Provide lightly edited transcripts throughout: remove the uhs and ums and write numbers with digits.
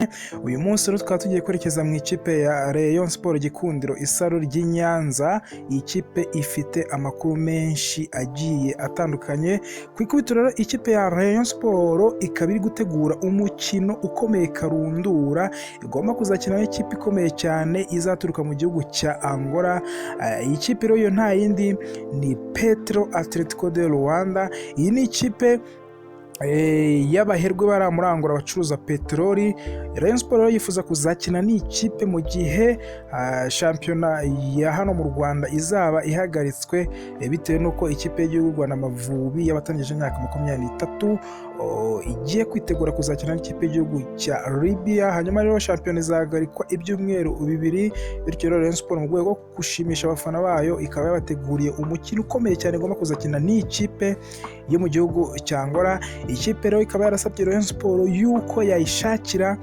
Atandukanye. Uyu munsi rero tukaba tugiye kwerekeza mu ikipe ya Rayon Sport, Gikundiro, Isaro ry'i Nyanza. Iyi kipe ifite amakuru menshi agiye atandukanye. Ku ikubitiro rero, ikipe ya Rayon Sport ikaba iri gutegura umukino ukomeye karundura igomba kuzakina n'ikipe ikomeye cyane izaturuka mu gihugu cya Angola. Iyi kipe rero yo nta yindi, ni Petro Atletico de Luanda. Iyi ni ikipe y'abaherwe bari muri Angola bacuruza peteroli. Rayon Sport rero yifuza kuzakina n'ikipe mu gihe shampiyona ya hano mu Rwanda izaba ihagaritswe, bitewe n'uko ikipe y'igihugu Rwanda Amavubi y'abatangije imyaka 23 igiye kwitegura kuzakina n'ikipe y'igihugu cya Libya. Hanyuma rero shampiyona izahagarikwa ibyumweru 2. Bityo rero, Rayon Sport, mu rwego rwo gushimisha abafana bayo, ikaba yabateguriye umukino ukomeye cyane igomba kuzakina n'ikipe yo mu gihugu cya Angola. Ikipe rero ikaba yarasabye Rayon Sport yuko yayishakira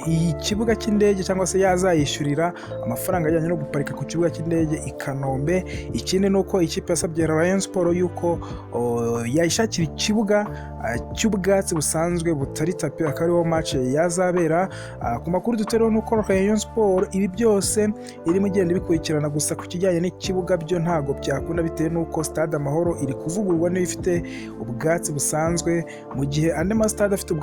iyi kibuga cy'indege, cyangwa se yazayishyurira amafaranga ajyanye no guparika ku kibuga cy'indege i Kanombe. Ikindi ni uko ikipe yasabye Rayon Sport yuko yayishakira ikibuga cy'ubwatsi busanzwe butari tapis, akaba ariho match yazabera. Ku makuru dufite rero ni uko Rayon Sport ibi byose irimo igenda ibikurikirana. Gusa ku kijyanye n'ikibuga byo ntabwo byakunda, bitewe n'uko Stade Amahoro iri kuvugururwa, niyo ifite ubwatsi busanzwe, mu gihe andi ma stade afite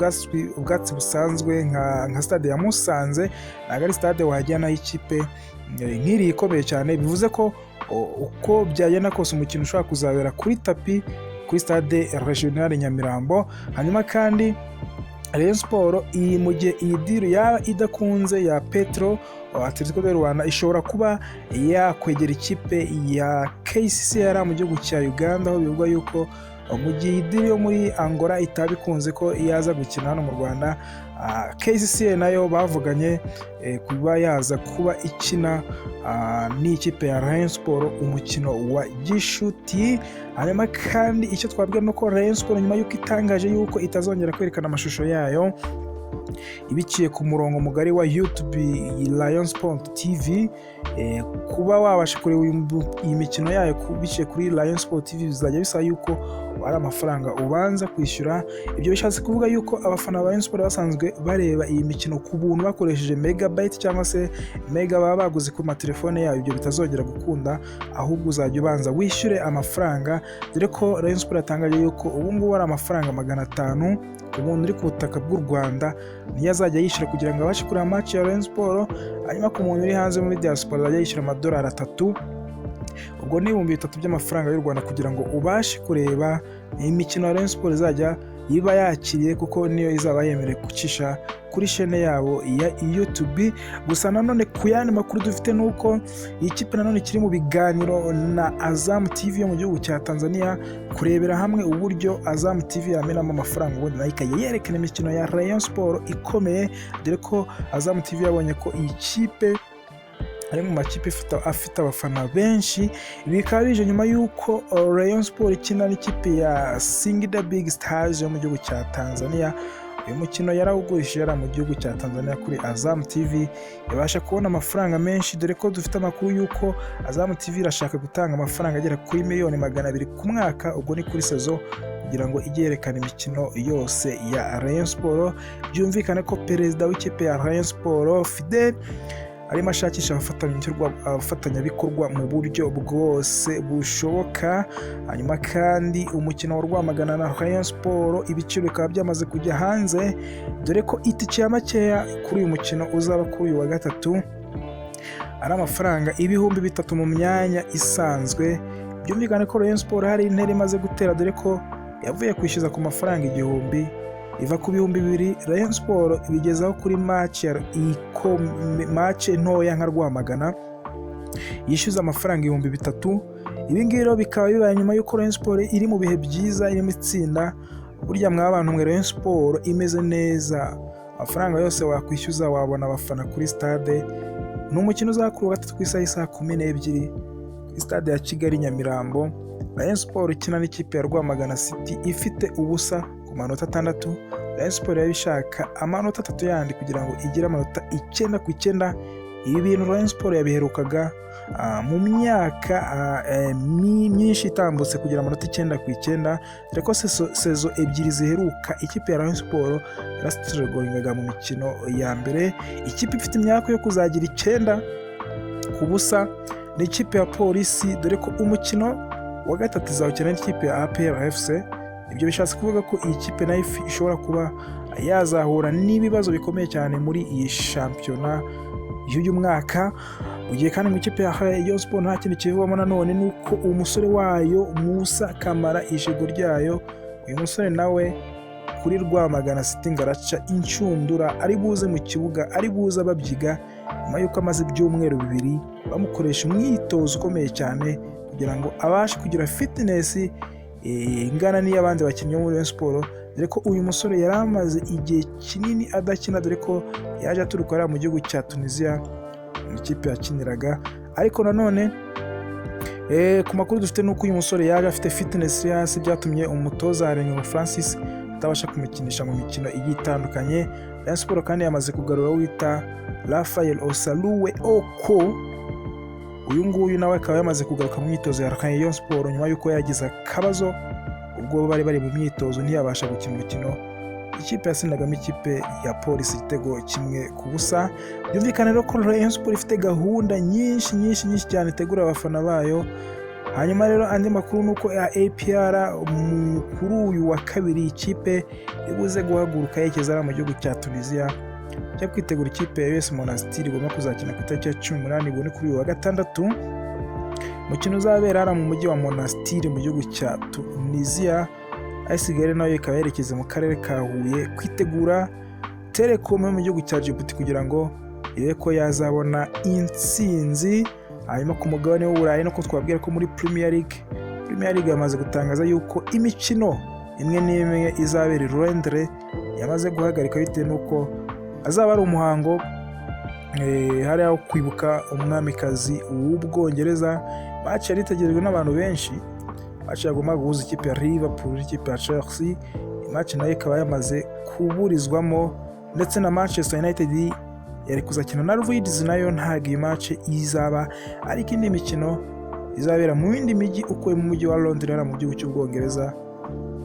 ubwatsi busanzwe nka stade ya Musanze ntabwo ari stade wajyanaho ikipe nk'iriya ikomeye cyane. Bivuze ko uko byagenda kose umukino ushobora kuzabera kuri tapis kuri Stade Regional Nyamirambo. Hanyuma kandi Rayon Sport iyi, mu gihe iyi deal yaba idakunze ya Petro Atletico de Luanda, ishobora kuba yakwegera ikipe ya KCCA mu gihugu cya Uganda, aho bivugwa yuko mu gihe iyi deal yo muri Angola itaba ikunze ko yaza gukina hano mu Rwanda, KCCA nayo bavuganye kuba yaza kuba ikina n'ikipe ya Rayon Sport umukino wa gishuti. Hanyuma kandi icyo twabwira ni uko Rayon Sport, nyuma y'uko itangaje yuko itazongera kwerekana amashusho yayo ibiciye ku murongo mugari wa YouTube Rayon Sport TV, kuba wabasha kureba iyi mikino yayo biciye kuri Rayon Sport TV bizajya bisaba yuko ari amafaranga ubanza kwishyura. Ibyo bishatse kuvuga yuko abafana ba Rayon Sport basanzwe bareba iyi mikino ku buntu bakoresheje megabyte cyangwa se mega baba baguze ku matelefone yabo, ibyo bitazongera gukunda, ahubwo uzajya ubanza wishyure amafaranga, dore ko Rayon Sport yatangaje yuko ubu ngubu ari amafaranga 500 ku muntu uri ku butaka bw'u Rwanda niyo azajya yishyura kugira ngo abashe kureba match ya Rayon Sport. Hanyuma ku muntu uri hanze muri diaspora azajya yishyura amadolari 3, ubwo ni 3000 by'amafaranga y'u Rwanda, kugira ngo ubashe kureba imikino ya Rayon Sport izajya iba yakiriye, kuko niyo izaba yemerewe gucisha kuri chaîne yabo ya YouTube. Gusa nanone ku yandi makuru dufite ni uko iyi kipe nanone ikiri mu biganiro na Azam TV yo mu gihugu cya Tanzania, kurebera hamwe uburyo Azam TV yamenamo amafaranga, ubundi nayo ikajya yerekana imikino ya Rayon Sport ikomeye, dore ko Azam TV yabonye ko iyi kipe ari mu makipe afite abafana benshi. Ibi bikaba bije nyuma y'uko Rayon Sport ikina n'ikipe ya Singida Big Stars yo mu gihugu cya Tanzania. Uyu mukino yarawugurishije yari mu gihugu cya Tanzania kuri Azam TV, ibasha kubona amafaranga menshi, dore ko dufite amakuru y'uko Azam TV irashaka gutanga amafaranga agera kuri miliyoni 200 ku mwaka, ubwo ni kuri saison, kugira ngo ijye yerekana imikino yose ya Rayon Sport. Byumvikane ko perezida w'ikipe ya Rayon Sport, Fidel, arimo ashakisha abafatanyabikorwa mu buryo bwose bushoboka. Hanyuma kandi umukino wa Rwamagana na Rayon Sport, ibiciro bikaba byamaze kujya hanze, dore ko itike ya makeya kuri uyu mukino uzaba kuri uyu wa gatatu ari amafaranga 3000 mu myanya isanzwe. Byumvikane ko Rayon Sport hari intera imaze gutera, dore ko yavuye kwishyuza ku mafaranga 1000, iva ku 2000. Rayon Sport ibigezaho kuri match ntoya nka Rwamagana yishyuza amafaranga 3000. Ibi ngibi rero bikaba bibaye nyuma y'uko Rayon Sport iri mu bihe byiza, irimo itsinda. Burya mwa bantu mwe, Rayon Sport imeze neza, amafaranga yose wakwishyuza wabona abafana kuri stade. Ni umukino uzakura wa gatatu ku isaha y'isaa 12 kuri Stade ya Kigali Nyamirambo. Rayon Sport ikina n'ikipe ya Rwamagana City ifite ubusa ku manota 6. Rayon Sport yaba ishaka amanota 3 yandi kugira ngo igire amanota 9 ku 9. Ibi bintu Rayon Sport yabiherukaga mu myaka myinshi itambutse kugira amanota 9 ku 9, dore ko saison 2 ziheruka ikipe ya Rayon Sport yarastrugglingaga mu mikino ya mbere. Ikipe ifite imyaka yo kuzagira 9-0 ni ikipe ya Polisi, dore ko umukino wa gatatu izawukina n'ikipe ya APR FC. Ibyo bishatse kuvuga ko iyi kipe nayo ishobora kuba yazahura n'ibibazo bikomeye cyane muri iyi shampiyona y'uyu mwaka. Mu gihe kandi mu ikipe ya Rayon Sport nta kindi kivugwamo nanone, ni uko umusore wayo Musa Kamara, ijego ryayo, uyu musore nawe kuri Rwamagana City ngo araca inshundura, ari buze mu kibuga, ari buze ababyiga, nyuma y'uko amaze ibyumweru 2 bamukoresha umwitozo ukomeye cyane kugira ngo abashe kugira fitness ingana n'iy'abandi bakinnyi bo muri Rayon Sport, dore ko uyu musore yari amaze igihe kinini adakina, dore ko yaje aturuka hariya mu gihugu cya Tunisia mu ikipe yakiniraga. Ariko nanone ku makuru dufite ni uko uyu musore yaje afite fitness iri hasi, byatumye umutoza Harerimana Francis atabasha kumukinisha mu mikino igiye itandukanye. Rayon Sport kandi yamaze kugarura uwo wita Raphael Osaluwe Oko. Uyu nguyu nawe akaba yamaze kugaruka mu myitozo ya Rayon Sport nyuma y'uko yagize akabazo ubwo bari bari mu myitozo, ntiyabasha gukina umukino ikipe yatsindagamo ikipe ya Polisi igitego 1-0. Byumvikane rero ko Rayon Sport ifite gahunda nyinshi nyinshi nyinshi cyane itegura abafana bayo. Hanyuma rero andi makuru ni uko ya APR kuri uyu wa kabiri ikipe ibuze guhaguruka yerekeza hariya mu gihugu cya Tunisia cyo kwitegura ikipe ya US Monastir igomba kuzakina ku itariki ya 18, ubwo ni kuri uyu wa gatandatu, umukino uzabera hariya mu mujyi wa Monastir mu gihugu cya Tunisia. AS Kigali nayo ikaba yerekeza mu karere ka Huye kwitegura Telecom yo mu gihugu cya Djibouti kugira ngo irebe ko yazabona intsinzi. Hanyuma ku mugabane w'Uburayi nuko twabwira ko muri Premier League yamaze gutangaza yuko imikino imwe n'imwe izabera i Londres yamaze guhagarika, bitewe n'uko azaba ari umuhango hariya wo kwibuka umwamikazi w'Ubwongereza. Match yari itegerejwe n'abantu benshi, match yagombaga guhuza ikipe ya Liverpool n'ikipe ya Chelsea, match nayo ikaba yamaze kuburizwamo, ndetse na Manchester United yari kuzakina na Leeds, nayo ntabwo iyi match izaba. Ariko indi mikino izabera mu yindi mijyi ukuye mu mujyi wa Londres hariya mu gihugu cy'Ubwongereza,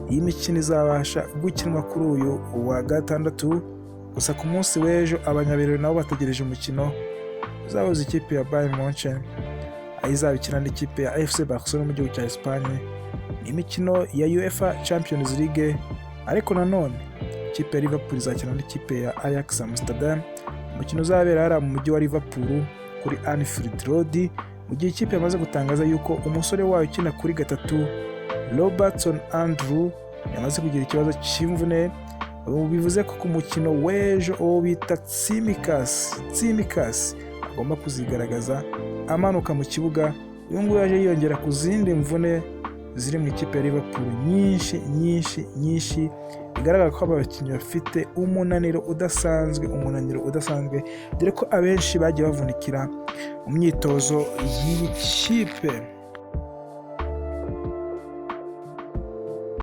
iyi mikino izabasha gukinwa kuri uyu wa gatandatu. Gusa ku munsi w'ejo abanyabirori nabo bategereje umukino uzahuza ikipe ya Bayern Munchen, aho izaba ikina n'ikipe ya FC Barcelona mu gihugu cya Espagne. Ni imikino ya UEFA Champions League. Ariko nanone ikipe ya Liverpool izakina n'ikipe ya Ajax Amsterdam, umukino uzabera hariya mu mujyi wa Liverpool kuri Anfield Road. Mu gihe ikipe yamaze gutangaza yuko umusore wayo ukina kuri gatatu Robertson Andrew yamaze kugira ikibazo cy'imvune, bivuze ko ku mukino w'ejo uwo bita Tsimikas agomba kuzigaragaza amanuka mu kibuga. Uyu nguyu yaje yiyongera ku zindi mvune ziri mu ikipe ya Liverpool nyinshi nyinshi nyinshi. Bigaragara ko aba bakinnyi bafite umunaniro udasanzwe, umunaniro udasanzwe, dore ko abenshi bagiye bavunikira mu myitozo y'iyi kipe.